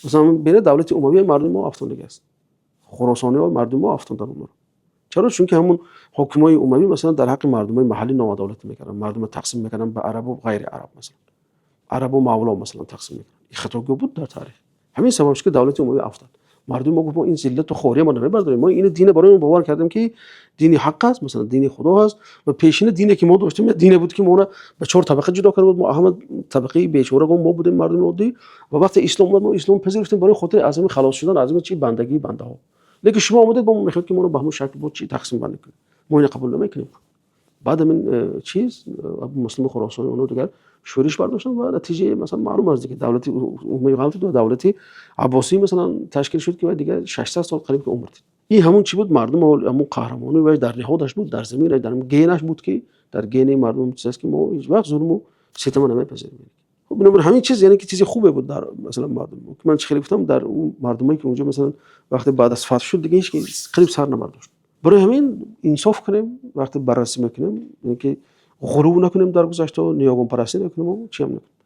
Масалан, бинед, давлати Умавия мардуми мо афтондагӣ аст. Хуросониҳо, мардуми мо афтонданд онҳоро. Чаро? Чунки ҳамун ҳокимои умавӣ, масалан, дар ҳаққи мардумои маҳаллӣ ноадолатӣ мекарданд. Мардумро тақсим мекарданд ба арабу ғайри араб, масалан. Арабу мавло, масалан, тақсим мекарданд. Ин хатогиҳо буд дар таърих. Ҳамин сабаб шуд, ки давлати Умавӣ афтад. Мардуми мо гуфт: «Мо ин зиллату хория мо намебардорем. Мо ин дина барои он бовар кардем, ки дини ҳақ аст, масалан, дини Худо аст, ва пешина дине, ки мо доштем, як дине буд, ки моро ба чор табақа ҷудо карда буд. Мо ҳама табақаи бечорагон мо будем, мардуми оддӣ, ва вақте ислом омад, мо ислом пазируфтем барои хотири аз ҳамин халос шудан, аз ҳамин чи бандагии бандаҳо. Лекин шумо омадед, бо мо мехоҳед, ки моро ба ҳамон шакл бо чи тақсимбандӣ кунед. Мо инро қабул намекунем.» Баъд ҳамин чиз Абу Муслими Хуросонӣ, онҳо дигар шӯриш бардоштанд ва натиҷаи, масалан, маълум аст, дигар давлати Умавӣ ғалтид ва давлати Аббосӣ, масалан, ташкил шуд, ки вай дигар 600 сол қариб ки умр дид. Ин ҳамун чӣ буд? Мардум ҳамун қаҳрамонӣ вай дар ниҳодаш буд, дар заминаш, дар генаш буд, ки дар гени мардум чиз аст, ки мо ҳеҷ вақт зулму ситама намепазирем. Хуб, бинобар ҳамин чиз, яъне ки чизи хубе буд дар, масалан, мардум. Ман чӣ хеле гуфтам, дар он мардумое, ки онҷо, масалан, вақте баъд аз фатҳ шуд, дигар ҳеҷ ки қариб сар набардошт. Барои ҳамин инсоф кунем, вақте баррасӣ мекунем, яъне ки ғурур накунем дар гузаштаҳо, ниёгонпарастӣ накунем, чиам накунем.